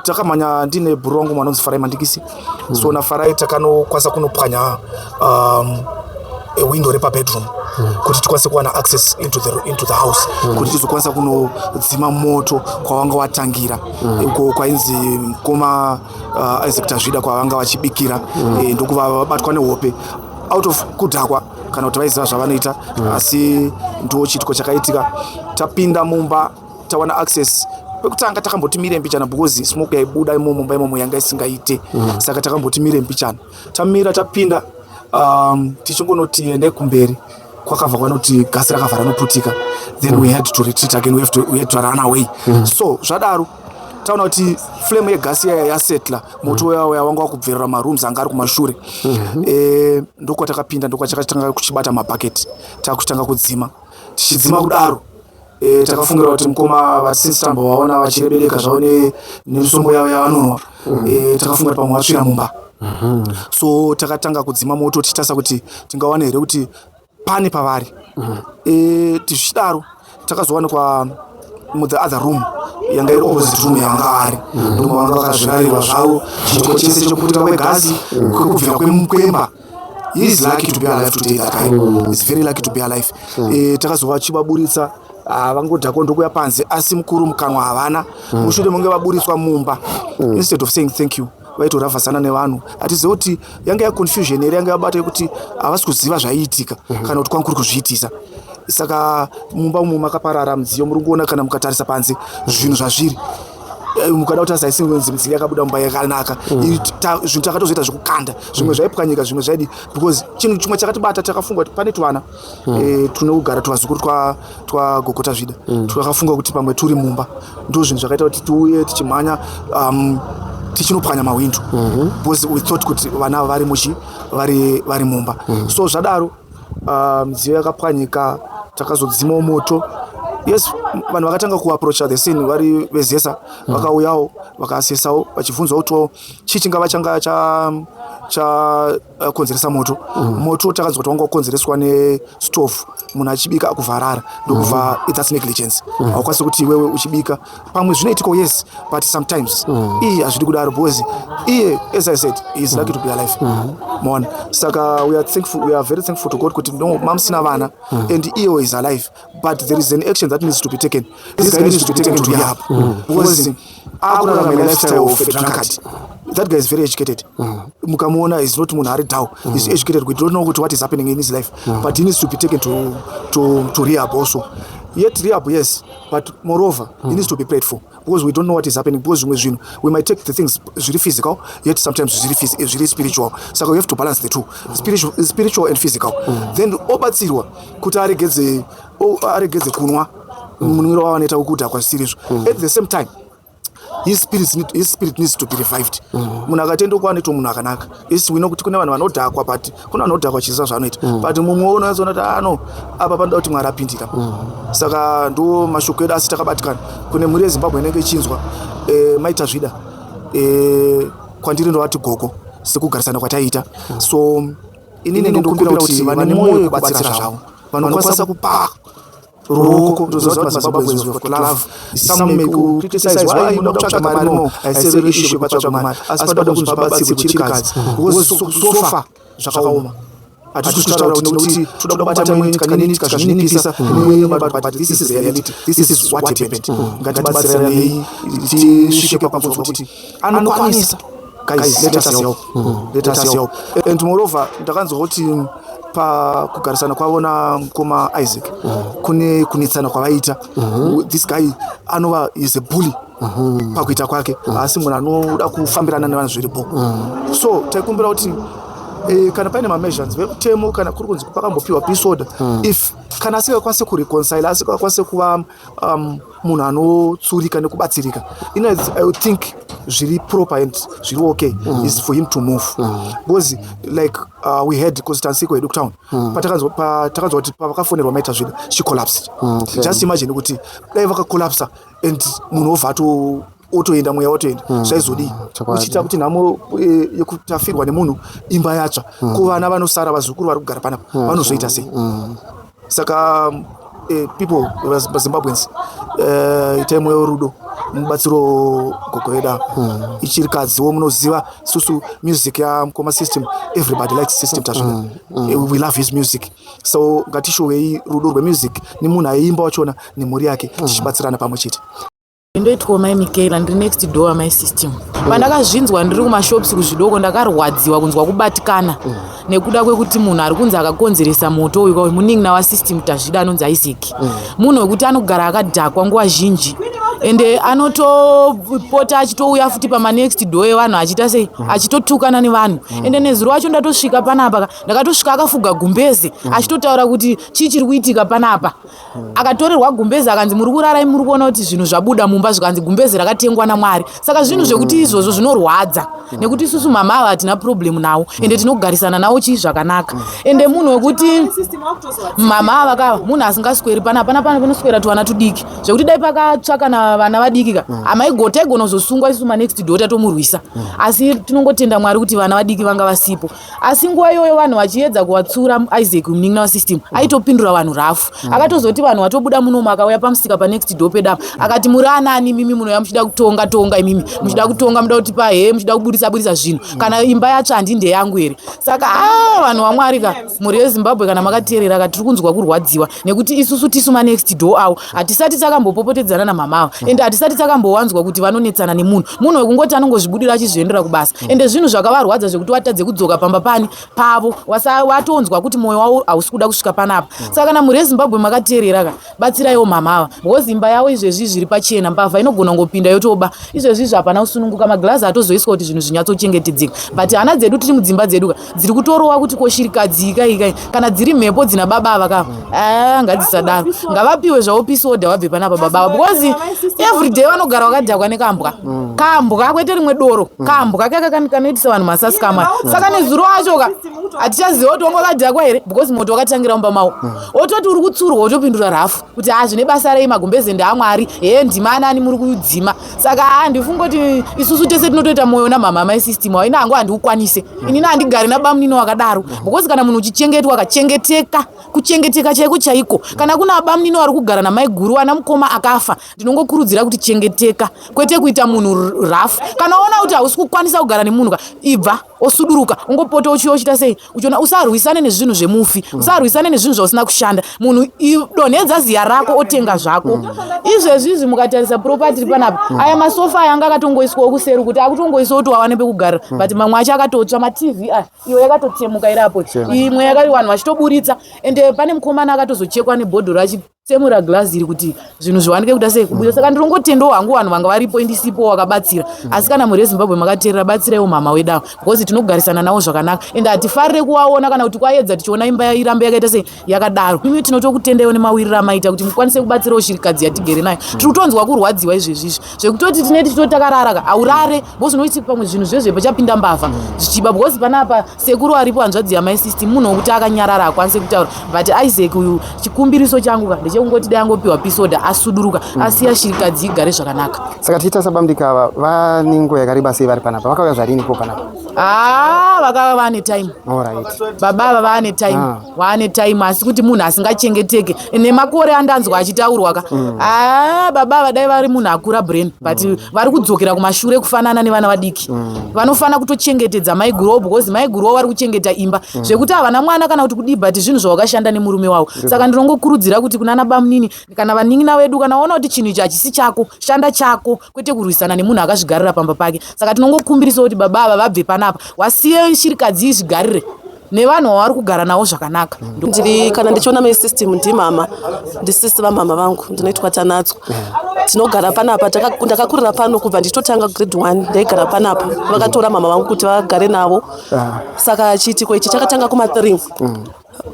Takamhanya ndine bhuru wangu anonzi Farai Mandikisi. So naFarai takanokwanisa kunopwanya window repabedroom kuti tikwanise kuwana access into the house, kuti tizokwanisa kunodzima moto kwavanga watangira, uko kwainzi mukoma Isaac Tazvida kwavanga vachibikira. Ndokuva vabatwa nehope out of kudhakwa kana kuti vaiziva zvavanoita, asi ndo chiitiko chakaitika. Tapinda mumba, tawana access, pekutanga takamboti mire mbichana because smoke yaibuda imomo mumba imomo yanga isingaite. Saka takamboti mire mbichana, tamira, tapinda, tichingonoti ende kumberi kwakabva kwanoti gasi rakabva ranoputika. Then we had to retreat again, we had to run away. So zvadaro taona kuti flame yegasi yaya yasetla, moto uya uya wanga wakubverera marooms anga ari kumashure. Ndokwatakapinda, ndokwachakatanga kuchibata mabhaketi, takutanga kudzima. Tichidzima kudaro, takafungira kuti mukoma vasisi tambovaona vachirebereka zvavo nemisombo yavo yavanonwa. Takafunga kuti pamwe vatsvira mumba. So takatanga kudzima moto tichitarisa kuti tingawana here kuti pane pavari. Tichidaro takazowanikwa. Muthe other room yanga iri opposite room yavanga vari, ndomavanga vakazvirarirwa zvavo. Chiitiko chese chekuputika kwegasi, kwekubvira kwemba. He is lucky to be alive today. That guy is very lucky to be alive. Takazova chivaburitsa, vangodhakwa ndokuya panze, asi mukuru mukanwa havana. Mushure munge vaburitswa mumba, instead of saying thank you, vaitoravhasana nevanhu. Hatizivi kuti yanga yaconfusion here yanga yabata yekuti havasi kuziva zvaiitika, kana kuti kwanga kuri kuzviitisa. Saka mumba umu makaparara mudziyo, muri kuona kana mukatarisa panze zvinhu zvazviri. Mukada kutarisa, isingonzi midziyo yakabuda mumba yakanaka. Zvinhu takatozoita zvekukanda, zvimwe zvaipwanyika, zvimwe zvaidi, because chinhu chimwe chakatibata, takafunga kuti pane tuvana tunogara, tuvazukuru twagogo Tazvida. Twakafunga kuti pamwe turi mumba. Ndo zvinhu zvakaita kuti tiuye tichimhanya, tichinopwanya mahwindo, because we thought kuti vana ava vari muchi vari mumba. So zvadaro, midziyo yakapwanyika, takazodzimawo moto. Yes, vanhu vakatanga kuapproacha the scene vari veZESA, vakauyawo vakaasesawo, vachibvunzwa kutiwo chii chingava changa chakonzeresa moto. Moto takanzwa kuti wanga wakonzereswa nestove, munhu achibika akuvharara ndokubva. That's negligence. Haukwanisi kuti iwewe uchibika, pamwe zvinoitikawo, yes, but sometimes iye hazvidi kudaro, because iye, as I said, he is lucky to be alive. Maona? Saka we are thankful, we are very thankful to God kuti no, mamusina vana and iye is alive, but there is an action that needs to be taken. This guy needs to be taken to rehab, because akurarama lifestyle of a drunkard. That guy is very educated. Mukamuona, is not munhu ari down, is educated. We don't know what is happening in his life, but he needs to be taken to rehab also. Yet rehab, yes, but moreover he needs to be prayed for, because we don't know what is happening, because zvimwe zvinhu we might take the things zviri physical, yet sometimes zviri spiritual. Saka we have to balance the two, spiritual and physical. Then obatsirwa kuti aregedze kunwa munwiro wavanoita wekudhakwa zvisirizvo. At the same time, his spirit needs to be revived. Munhu akatendeuka anoitwa munhu akanaka. Isi we know kuti kune vanhu vanodhakwa, but kune vanodhakwa chiziva zvaanoita, but mumwe unozoona kuti ano apa panoda kuti Mwari apindira. Saka ndo mashoko edu, asi takabatikana. Kune mhuri yeZimbabwe inenge ichinzwa, maita zvida, kwandiri ndovati gogo sekugarisana kwataiita. So inini ndokumbira kuti vane mwoyo wekubatsira zvavo vanokwanisa kupa ruoko. Ndoziva kuti maZimbabweans, we've got love. Some may criticize, why munoda kutsvaga mari? No, haiseve issue yekutsvaga mari, asi panoda kunzi pabatsirwe chirikadzi, because so far zvakaoma. Hatisi kutaura kuti nekuti toda kubata mwe nyika nini, tikazvininipisa, but this is reality, this is what happened. Ngatibatsiranei tisvike pakunzwa kuti anokwanisa. Guys, let us help, let us help. And moreover, ndakanzwa kuti pakugarisana kwavo namukoma Isaac kune kunetsana kwavaita. This guy anova is a bully pakuita kwake, asi munhu anoda kufambirana nevanhu zviripo. So taikumbira kuti kana paine mameasures vemutemo, kana kuri kunzi pakambopiwa peace order, if kana asingakwanisi kureconcile, asingakwanisi kuva munhu anotsurika nekubatsirika, I think zviri proper and zviri okay is for him to move, because like we had Constance kwedu kutown, patakanzwa kuti pavakafonerwa maita zvida, she collapsed. Just imagine kuti dai vakacollapsa and munhu wobva otoenda, mweya wotoenda, zvaizodii? Uchiita kuti nhamo yekutafirwa nemunhu, imba yatsva, kuvana vanosara, vazukuru vari kugara panapa vanozoita sei? Saka people, maZimbabweans, itai mwoyo rudo, mubatsiro gogo vedu ichirikadziwo. Munoziva susu music yamukoma System, everybody likes System Tazvida. We love his music, so ngatishowei rudo rwemusic nemunhu aiimba wachona nemhuri yake, tichibatsirana pamwe chete. Ndoitwa mai Mikaela, ndiri next door mai System. Pandakazvinzwa ndiri kumashops kuzvidoko, ndakarwadziwa kunzwa kubatikana nekuda kwekuti munhu ari kunzi akakonzeresa moto uyu munin'ina waSystem Tazvida anonzi Isaac. Munhu wekuti anogara akadhakwa nguva zhinji, ende anotopota achitouya futi pamanext door evanhu, achiita sei, achitotukana nevanhu. Ende nezuro wacho ndatosvika panapa, ndakatosvika akafuga gumbeze, achitotaura kuti chii chiri kuitika panapa. Akatorerwa gumbezi, akanzi muri kurarai, muri kuona kuti zvinhu zvabuda mumba, zvikanzi gumbezi rakatengwa naMwari. Saka zvinhu zvekuti izvozvo zvinorwadza, nekuti isusu mama ava hatina problem nawo, ende tinogarisana nawo chii zvakanaka. Ende munhu wekuti mama ava kava munhu asingasweri pana panoswera twana tudiki, zvekuti dai pakatsva kana vana vadiki ka amaigota taigona kuzosungwa isu manext door tatomurwisa. Asi tinongotenda Mwari kuti vana vadiki vanga vasipo. Asi nguva iyoyo vanhu vachiedza kuvatsura, Isaac munin'ina wasystem aitopindura vanhu rafu. Akatozoti vanhu vatobuda munomu, akauya pamusika panext door pedu apa, akati, "Muri anani mimi munouya muchida kutonga tonga imimi, muchida kutonga, muda kutipa he, muchida kubudisa budisa zvinhu? Kana imba yatsva handi ndeyangu here?" Saka a vanhu vaMwari ka, mhuri yeZimbabwe, kana makateerera ka, tiri kunzwa kurwadziwa nekuti isusu tisu manext door avo hatisati takambopopotedzana namama ava, ende hatisati takambowanzwa kuti vanonetsana nemunhu. Munhu wekungoti anongozvibudira achizviendera kubasa, ende zvinhu zvakavarwadza zvekuti vatadze kudzoka pamba pani pavo. Watonzwa kuti mwoyo wavo hausi kuda kusvika panapa. Saka kana mhuri yeZimbabwe makateerera ka, batsiraiwo mama ava, because imba yavo izvezvi zviri pachena, mbavha inogona kungopinda yotoba. Izvezvi izvi hapana kusununguka, magirazi atozoiswa kuti zvinhu zvinyatsochengetedzeka, but hana dzedu tiri mudzimba dzedu ka dziri kutorowa kuti koshirikadzi ikai kana dziri mhepo dzina baba ava ka, a ngadzisadaro. Ngavapiwe zvavo peace order, vabve panapa baba ava, because everyday vanogara vakadhakwa nekambwa, kambwa, kwete rimwe doro, kambwa kaka kanoitisa vanhu masasikama. Saka nezuro acho ka hatichaziva kuti wanga wakadhakwa here, because moto wakatangira mumba mavo. Ototi uri kutsurwa, wotopindura rafu kuti, "Ha, zvine basa rei? Magumbeze ndeaMwari. He, ndima anani muri kudzima?" Saka handifungi kuti isusu tese tinotoita mwoyo namama mai system avo. Ini hangu handiukwanise, inini handigari nabamunini wakadaro, because kana munhu uchichengetwa akachengeteka, kuchengeteka chaiko chaiko, kana kuna bamunini vari kugara namaiguru ana mukoma akafa, ndinongokurudzira kuti chengeteka, kwete kuita munhu rafu. Kana waona kuti hausi kukwanisa kugara nemunhu ka, ibva osuduruka, ungopota uchiuya uchiita sei, uchiona. Usarwisane nezvinhu zvemufi, usarwisane nezvinhu zvausina kushanda. Munhu donhedza ziya rako, otenga zvako. Izvezvi izvi mukatarisa property iri panapa, aya masofa aya anga akatongoiswawo kuseri kuti akutongoiswawo kuti wawane pekugara, but mamwe acho akatotsva. MaTV aya, iyo yakatotemuka irapo, imwe yakati vanhu vachitoburitsa. Ende pane mukomana akatozochekwa nebhodhoro achitsemura glazi iri kuti zvinhu zviwanike kuita sei, kubuda. Saka ndirongotendawo hangu vanhu vanga varipo, indisipo, wakabatsira. Asi kana mhuri yeZimbabwe makateerera, batsiraiwo mama wedu ava, because tinogarisana navo zvakanaka, ende hatifarire kuvaona kana kuti kwaedza tichiona imba irambe yakaita sei, yakadaro. Imi tinotokutendaiwo nemawiriro amaita kuti mukwanise kubatsirawo shirikadzi yatigere nayo. Tiri kutonzwa kurwadziwa izvezvi izvi zvekutoti tine tichitoti takarara ka, haurare, because unoiti pamwe zvinhu zvezve pachapinda mbavha zvichiba, because panapa sekuru aripo, hanzvadzi yamai system, munhu wekuti akanyarara, akwanise kutaura. But Isaac uyu, chikumbiriso changu ka ndechekungoti dai angopiwa peace order, asuduruka, asiya shirikadzi igare zvakanaka. Saka tichiita sabamudiki ava vane nguva yakareba sei vari panapa? Vakauya zvariniko panapa? Haa, vakava vane time. Baba ava vaane time. Vaane time, asi kuti munhu asingachengeteke nemakore andanzwa achitaurwa ka, aa baba ava dai vari munhu akura brain, but vari kudzokera kumashure kufanana nevana vadiki. Vanofanira kutochengetedza maiguruwo, because maiguruwo vari kuchengeta imba zvekuti havana mwana kana kuti kudii, but zvinhu zvawakashanda nemurume wavo. Saka ndinongokurudzira kuti kunana bamunini kana vanin'ina vedu, kana waona kuti chinhu ichi hachisi chako, shanda chako, kwete kurwisana nemunhu akazvigarira pamba pake. Saka tinongokumbirisawo kuti baba ava vabve panapa, wasiye shirikadzi izvigarire nevanhu vavari kugara navo zvakanaka. Ndiri kana ndichiona mai system, ndimama, ndisisi vamama vangu. Ndinoitwa Tanatswa, tinogara panapa. Ndakakurira pano kubva ndichitotanga grade 1, ndaigara panapa. Vakatora mama vangu kuti vagare navo. Saka chiitiko ichi chakatanga kuma3.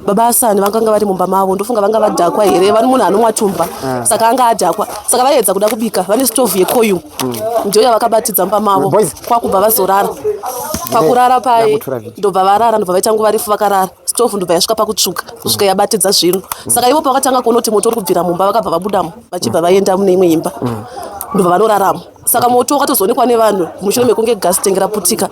Baba Asani vanganga vari mumba mavo, ndofunga vanga vadhakwa here, vari munhu anomwa tumba. Saka anga adhakwa, saka vaiedza kuda kubika. Vane stovhu yecoil, ndiyo yavakabatidza mumba mavo. Boys. Kwakubva vazorara. Pakurara paye, Ndakutora video. ndobva varara, ndobva vaita nguva refu vakarara. Stovhu ndobva yasvika pakutsvuka kusvika yabatidza zvinhu. Saka ivo pavakatanga kuona kuti moto uri kubvira mumba, vakabva vabudamo, vachibva vaenda mune imwe imba, ndobva vanoraramo. Saka moto wakatozoonekwa nevanhu mushure mekunge gas tank raputika.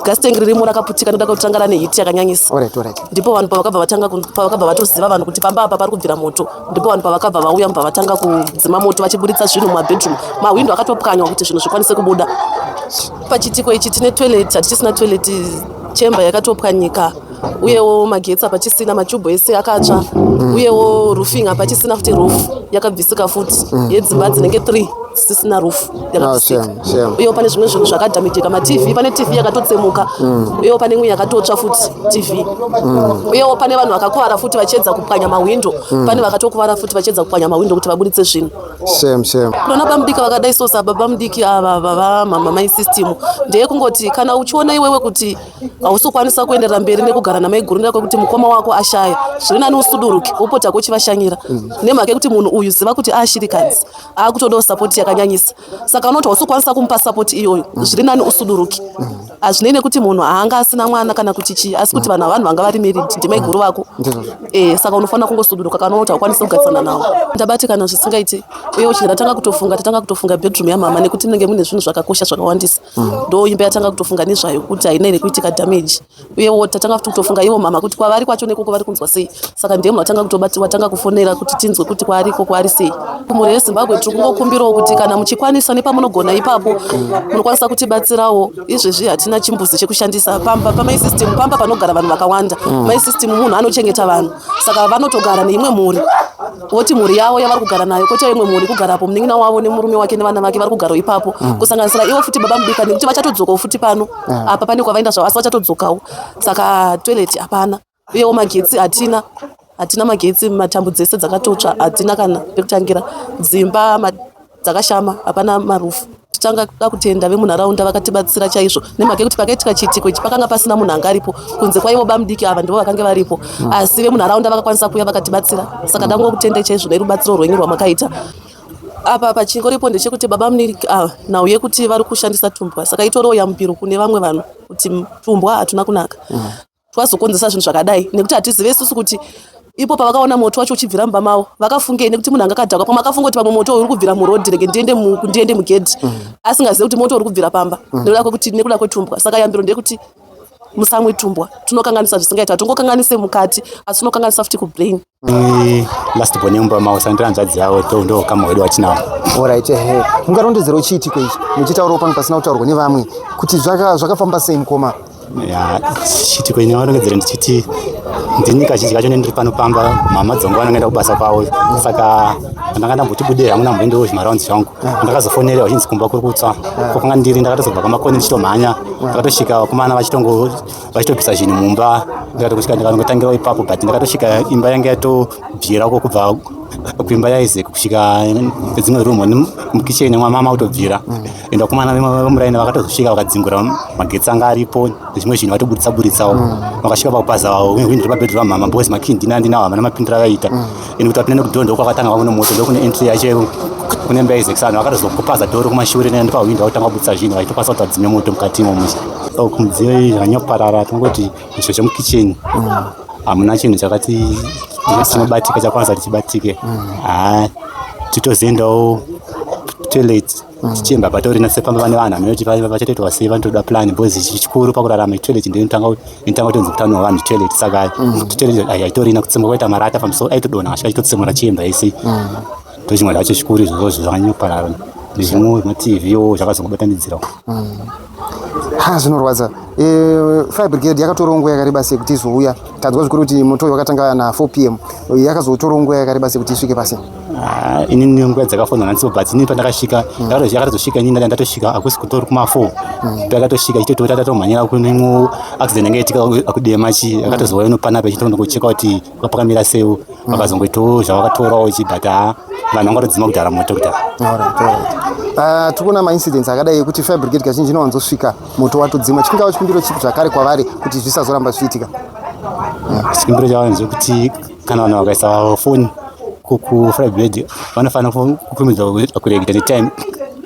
Gas tank ririmo rakaputika nekuda kwekuti ranga rane heat yakanyanyisa. Ndipo vanhu pavakabva vatanga pavakabva vatoziva vanhu kuti pamba apa pari kubvira moto, ndipo vanhu pavakabva vauya, mubva vatanga kudzima moto vachiburitsa zvinhu mumabedroom. Mahwindo akatopwanywa kuti zvinhu zvikwanise kubuda. Pachitiko ichi tine toilet hatichisina, toilet chamber yakatopwanyika, uyewo magetsi hapachisina, machubhu ese akatsva, uyewo roofing hapachisina futi, roof yakabvisika futi. Yedzimba dzinenge 3 dzisisina roof, yakabvisika. Shame, shame. Uyewo pane zvimwe zvinhu zvakadhamejeka, maTV, pane TV yakatotsemuka, uyewo pane imwe yakatotsva futi TV, uyewo pane vanhu vakakuvara futi vachiedza kupwanya mahwindo. Pane vakatokuvara futi vachiedza kupwanya mahwindo kuti vaburitse zvinhu. Shame, shame. Kuna bamudiki vakadai so, sababa mudiki ava vava mama mai system, ndeyekungoti kana uchiona iwewe kuti hausi kukwanisa kuenderera mberi nekugara namaiguru nekuda kwekuti mukoma wako ashaya, zviri nani usuduruke, wopota kuchivashanyira, nemhaka yekuti munhu uyu, ziva kuti aashirikadzi, akutodawo support yakanyanyisa. Saka unoti hausi kukwanisa kumupa support iyoyo, zviri nani usuduruke. Hazvinei nekuti munhu haanga asina mwana kana kuti chii, asi kuti vanhu vanhu vanga vari married, ndimaiguru vako. Ndizvozvo. Saka unofanira kungosuduruka kana unoti haukwanisi kugarisana navo. Ndabatikana zvisingaiti. Uyewo chinhu tatanga kutofunga, tatanga kutofunga bedroom yamama nekuti munenge mune zvinhu zvakakosha zvakawandisa. Ndo imba yatanga kutofunga nezvayo kuti haina here kuitika damage. Uyewo tatanga futi kutofunga ivo mama kuti kwavari kwacho nekoko vari kunzwa sei. Saka ndiye munhu watanga kutobati watanga kufonera kuti tinzwe kuti kwaari ikoko ari sei. Kumhuri yeZimbabwe tiri kungokumbirawo kuti kana muchikwanisa nepamunogona ipapo munokwanisa kutibatsirawo. Izvezvi hatina chimbuzi chekushandisa pamba pamai system, pamba panogara vanhu vakawanda. Mai system munhu anochengeta vanhu, saka vanotogara neimwe mhuri, voti mhuri yavo yavari kugara nayo, koita imwe mhuri kugarapo, munin'ina wavo nemurume wake nevana vake vari kugarawo ipapo, kusanganisira ivo futi baba mudika, nekuti vachatodzokawo futi pano. Apa pane kwavaenda zvavo, asi vachatodzokawo. Saka toilet hapana, uyewo magetsi hatina, hatina magetsi, matambo dzese dzakatotsva, hatina kana pekutangira. Dzimba dzakashama, hapana marufu. Tanga kuda kutenda vemunharaunda vakatibatsira chaizvo, nemhaka yekuti pakaitika chiitiko ichi pakanga pasina munhu anga aripo kunze kwaivo bamudiki ava, ndivo vakange varipo, asi vemunharaunda vakakwanisa kuuya vakatibatsira. Saka ndangokutendai chaizvo nerubatsiro rwenyu rwamakaita. Apa pachingoripo ndechekuti baba muniki ava, nhau yekuti vari kushandisa tumbwa, saka itoriwo yambiro kune vamwe vanhu kuti tumbwa hatuna kunaka, twazokonzesa zvinhu zvakadai, nekuti hatizive isusu kuti ipo pavakaona moto wacho uchibvira mumba mavo vakafungei, nekuti munhu anga akadhakwa, pamwe akafunga kuti pamwe moto uri kubvira murodhi, rege ndiende mugedhi, asingazivi kuti moto uri kubvira pamba nekuda kwekuti nekuda kwetumbwa. Saka yambiro ndeyekuti musamwe tumbwa, tunokanganisa zvisingaita. Hatingokanganise mukati, asi tunokanganisa futi kubrain. Last born yemumba mavo, sandira hanzvadzi yavo, ndo ukama hwedu watinawo. Alright, ehe, mungarondedzerawo chiitiko ichi muchitaurawo pamwe pasina kutaurwa nevamwe kuti zvakafamba sei, mukoma? Ya, chiitiko ini varongedzera ndichiti ndini kazhinji kacho ndiri pano pamba, mama dzangu vanongoenda kubasa kwavo, saka ndanga ndamboti bude hangu ndamboendawo zvimaraundi zvangu. Ndakazofonerera vachinzi kumba kuri kutsva. Kwakanga ndiri ndakatozobva kwamakoni ndichitomhanya, ndakatosvika vakomana vachitongo vachitobvisa zvinhu mumba. Ndikatosvika ndikanongotangirawo ipapo, but ndakatosvika imba yange yatobvira uko, kubva kuimba yaIsaac kusvika dzimwe room, mukicheni mwamama kutobvira. Ende vakomana vemuraini vakatozosvika vakadzingura magetsi anga aripo nezvimwe zvinhu, vatobuditsa buritsawo. Vakasvika pakupaza hwindo repabedroom ramama, because makii ndina ndinawo, havana mapindiro avaita. Ende kuti vapinde nekudhoo, ndokwakatanga kune moto, ndokune entry yacho kune imba yaIsaac. Vanhu vakatozokupaza dhoo kumashure nepahwindo, vakutanga kubuditsa zvinhu, vachitokwanisa kuti vadzime moto mukati imomo. Mudziyo iyi zvakanyakuparara, tingoti izvo zvemukicheni hamuna chinhu chakati chinobatika chakwanisa kuti chibatike. Ha, titozoendawo toilet tichimba patorina sepamba pane vanhu anoti vachatoitwa sei, vanotoda plan, because chikuru pakurarama itoilet, ndo inotanga kutonzi utano hwevanhu toilet. Saka toilet haitorina, kutsemwa kwaita marata pamusoro aitodonha asvika achitotsemura chimba isi. Ndo chimwe zvacho chikuru izvozvo zvakanyakuparara, nezvimwe zvematv wo zvakazongobatanidzirawo. Ha, zvinorwadza. Fire brigade yakatorawo nguva yakareba sei kuti izouya? Tanzwa zvikuru kuti moto uyu wakatanga na4 p.m., yakazotorawo nguva yakareba sei kuti isvike pasi? Ah, inini nguva dzakafonwa nansipo, but inini pandakasvika yakatozosvika inini ndatosvika, hakusi kutori kuma4 pakatosvika, ichitotota tatomhanyira kune imwe accident yanga itika kudema chi, yakatozouya ino panapa ichitondokucheka kuti pakamira sei. Vakazongoitawo zvavakatorawo chi, but ha, vanhu vangatodzima kudhara moto kudhara. Alright. Tiri kuona maincidents akadai ekuti fire brigade kazhinji inowanzosvika moto watodzimwa. Chingava chikumbiro chipi zvakare kwavari kuti zvisazoramba zvichiitika? Chikumbiro chavo ndechekuti kana vanhu vakaisa foni kufire brigade, vanofanira kukurumidza kureketa netime.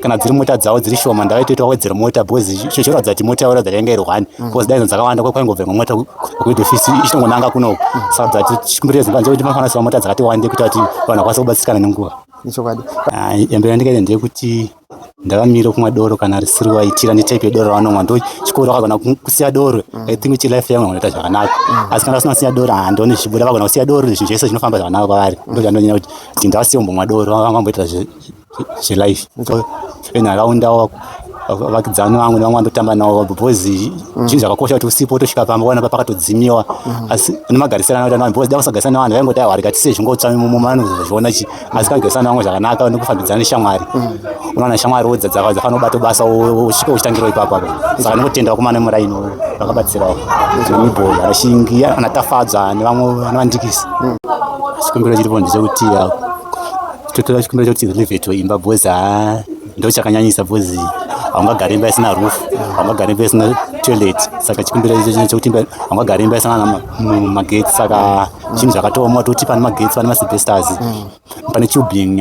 Kana dziri mota dzavo dziri shoma, ndavaitoita wedzera mota, because zvoratidza kuti mota yavo ratidza yanga iri one, because dai dzakawanda kwaingobva mota kuhead office ichitongonanga kunoku. Saka dzati chikumbiro chezimbabwe ndechekuti vanofanira kuisa mota dzakati wande kuita kuti vanhu vakwanise kubatsirikana nenguva. Ichokwadi. Ah, yambiro yandikaita ndeyekuti ndavamire kumwa doro kana risiri vaitira netype yedoro ravanomwa, ndo chikoro vakagona kusiya doro, I think kuti life yangu inoita zvakanaka. Asi kana vasina kusiya doro, handioni zvichibuda. Vagona kusiya doro, zvinhu zvese zvinofamba zvakanaka kwavari. Ndo zvandonyanya kuti ndavasiye kumbomwa doro, vamboita zvelife venharaunda, vakidzani vangu nevamwe vandotamba navo, because zvinhu zvakakosha kuti usipo utosvika pamba wana pakatodzimiwa. Asi nemagarisano anoita navanhu, because dai usagarisana nevanhu vaingoti aiwa rega tise zvingotsva mumo, vanozozviona chi. Asi kagarisana nevamwe zvakanaka nekufambidzana neshamwari, unowana shamwari dzafanira kubata basa, usvike uchitangirawo ipapo apo. Saka ndinotenda vakomana vemuraini vakabatsirawo, mibhoyi anashingi, anatafadzwa nevamwe vanavandikisi. Chikumbiro chiripo ndechekuti totora chikumbiro chekuti renovatwe imba, because ha, ndo chakanyanyisa, because haungagari imba isina roof, haungagari imba isina toilet. Saka chikumbiro chekuti imba, haungagari imba isina magetsi. Saka zvinhu zvakatooma toti pane magetsi, pane maasbestos, pane tubing,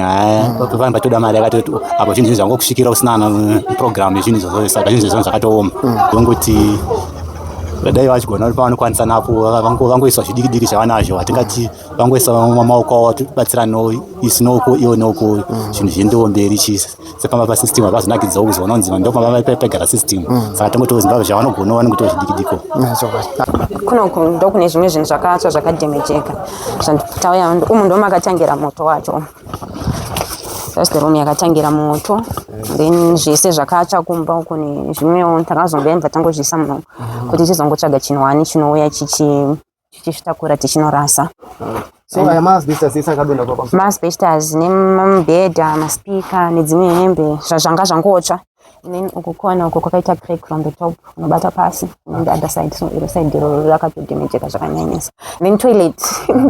pane patoda mari yakatoti apo. Zvinhu zvangokusvikira usina program yezvinhu izvozvo, saka zvinhu izvozvo zvakatooma. Ndongoti Dai vachigona kuti pavanokwanisa napo vangoiswa zvidiki diki zvavanazvo, hatingati vangoisa maoko avo tibatsiranewo isu nouko ivo neuko, zvinhu zviendewo mberi. Chi sepamba pasystem hapazonakidzawo kuzoona kunzi ndopamba pegara system, saka tongotiwo Zimbabwe zvavanogonawo vanongotiwo zvidiki diko. Kunoku ndokune zvimwe zvinhu zvakatsva, zvakadhemejeka. Tauya umu ndomakatangira moto wacho. That's the room yakatangira moto. Then zvese zvakatsva kumba uku nezvimwewo takazongoembva tangozviisa muno kuti tizongotsvaga chinhu wani chinouya chichisvitakura tichinorasa. So aya maasbestos ese akadonha pa Maasbestos nemamubhedha, maspika nedzimwe hembe zvanga zvangotsva. And then uku kona uku kwakaita crack from the top unobata pasi, and then the other side. So iro side iroro rakatodhemejeka zvakanyanyisa. Then toilet,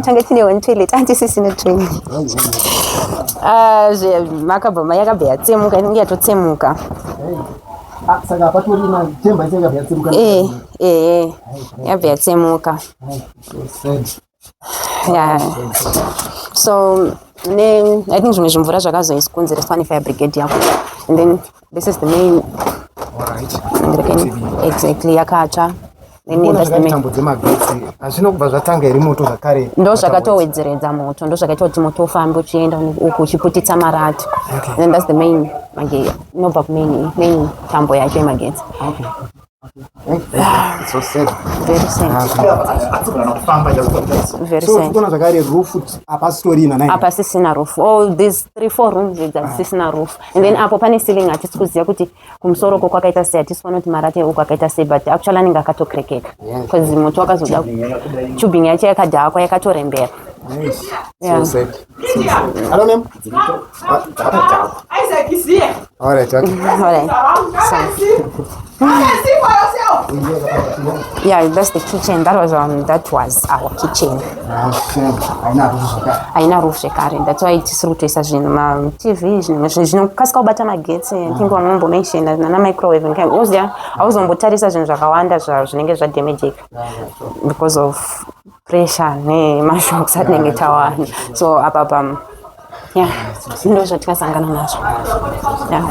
tanga tine one toilet, handisisina toilet. Ah, makabva yakabva yatsemuka, inenge yatotsemuka. Ah, saka patorina temba ise yakabva yatsemuka? Eh, yabva yatsemuka. So sad. Yeah, so ne I think zvimwe zvimvura zvakazoiskonzereswa nefire brigade yako. And then this is the main exactly, yakatsva. Then Kuona that's the zvakati main tambo dzemagetsi hazvina kubva zvatanga here moto zvakare? Ndo zvakatowedzeredza moto, ndo zvakaita kuti moto ufambe uchienda uku uchiputitsa marata. Then that's the main inobva kumain main tambo yacho yemagetsi. Okay. So sad. Very sad, very So sad. tikuona zvakare roof hapasitorina nai? Hapasisina roof. All these three four rooms idzi hadzisisina roof. And then apo pane ceiling, hatisi kuziva kuti kumusoro uko kwakaita sei, hatisi kuona kuti marata uko akaita sei, but actually anenge akatokrekeka because moto wakazoda. Tubing yacho yakadhakwa, yakatorembera. Yeah. So sad. So sad. Hello, ma'am. Isaac is here. All right, okay. All right. So, yeah, that's the kitchen. That was our kitchen. Ah, shame. Haina roof zvakare. Haina roof zvekare. That's why tisiri kutoisa zvinhu, maTV, zvinhu zvinokasika kubata magetsi. I think vamwe vambomentiona nana microwave. Oziya hauzombotarisa zvinhu zvakawanda zvinenge zvadamageka because of pressure nemashocks atinenge tawana. So apa pa, yeah, ndo zvatikasangana nazvo. Yeah.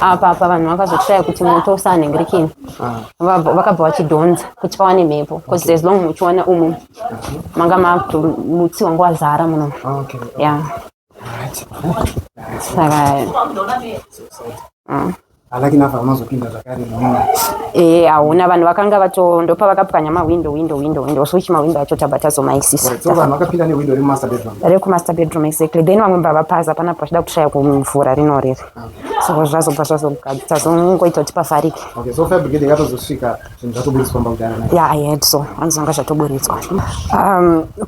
Apa vanhu vakazotraya kuti moto usanhingirikini. Vakabva vachidhonza kuti pawane mhepo, because as long muchiona umu manga makuto mutsi wanga wazara muno. Yeah, saka Alakini afa unozopinda zvakare muno. Eh, hauna vanhu vakanga vato ndopa vakapwanya mawindo, window, window, window, so which mawindo acho tabva tazomaisisa. So vanhu vakapinda nehwindo remaster bedroom? Rekumaster bedroom, exactly. Then vamwe bva vapaza panapa vachida kutraya kumvura rinoriri, so zvazobva zvazongoita kuti pavharike. Okay, so fire brigade yakatozosvika zvinhu zvatoburitswa mba kudhara naye? Yeah, I heard so. Vanzonga zvatoburitswa.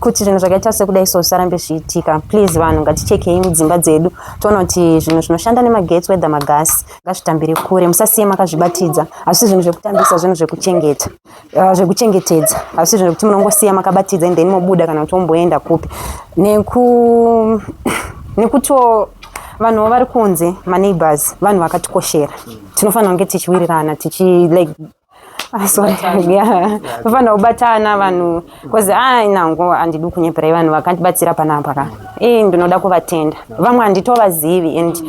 Kuti zvinhu zvakaita sekudai so zvisarambe zvichiitika, please vanhu ngatichekei mudzimba dzedu, toona kuti zvinhu zvinoshanda nemagetsi, whether magasi, ngazvitambire kure. Musasiye makazvibatidza. Hazvisi zvinhu zvekutambisa, zvinhu zvekuchengeta, zvekuchengetedza. Hazvisi zvinhu zvekuti munongosiya makabatidza and then mobuda kana kuti womboenda kupi. Nekutiwo vanhuwo vari kunze, maneighbors, vanhu vakatikoshera. Tinofanira kunge tichiwirirana, tichi like, ah, sorry, yeah, tofanira kubatana vanhu, because ah, nango handidi kunyeperai, vanhu vakandibatsira panapa ka, ndinoda kuvatenda. Vamwe handitovazivi. And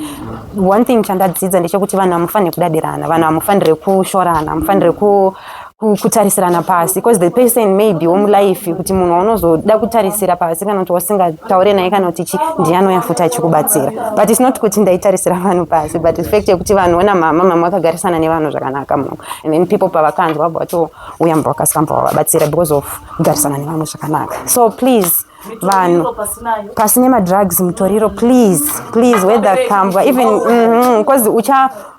one thing chandadzidza ndechekuti vanhu hamufaniri kudadirana, vanhu hamufaniri kushorana, hamufaniri kutarisirana pasi, because the person may be womulife kuti munhu waunozoda kutarisira pasi kana kuti wasingataure naye kana kuti chi, ndiye futi achikubatsira. But it's not kuti ndaitarisira vanhu pasi, but the fact yekuti vanhu ona mama vakagarisana nevanhu zvakanaka muno, and then people pavakanzwa vabva vatouya, mba vakasika, mba vavabatsira because of kugarisana nevamwe zvakanaka. So please vanhu, pasine madrugs, mutoriro, please, please, whether kambwa even, because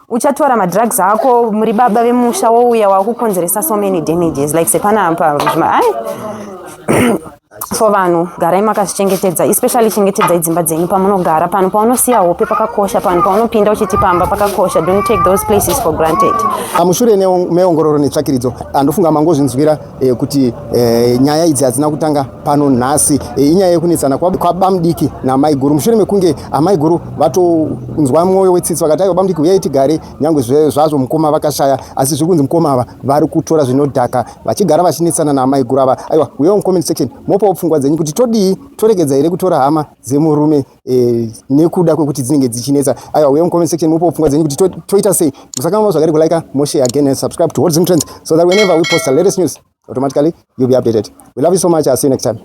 uchatora madrugs ako muri baba vemusha, wouya wakukonzeresa so many damages like sepanapa ai. So vanhu garai makazvichengetedza, especially chengetedzai dzimba dzenyu pamunogara. Pano paunosiya hope pakakosha, pano paunopinda uchiti pamba pakakosha. Don't take those places for granted. Mushure meongororo netsvakiridzo, andofunga mangozvinzwira kuti nyaya idzi hadzina kutanga pano nhasi. Inyaya yekunetsana kwabamudiki namaiguru, mushure mekunge amaiguru vatonzwa mwoyo wetsitsi, vakati aiwa bamudiki, uyai tigare, nyange zvazvo mukoma vakashaya, asi zviri kunzi mukoma ava vari kutora zvinodhaka, vachigara vachinetsana namaiguru ava. Aiwa, uyewo mucomment section moposta. Mopawo pfungwa dzenyu kuti todii, toregedza here kutora hama dzemurume nekuda kwekuti dzinenge dzichinetsa. Aiwa, uye mucomment section mupawo pfungwa dzenyu kuti toita sei. Musakanganwa zvakare kulike, moshare again and subscribe to Hot Zim Trends so that whenever we post the latest news, automatically you'll be updated. We love you so much. I'll see you next time.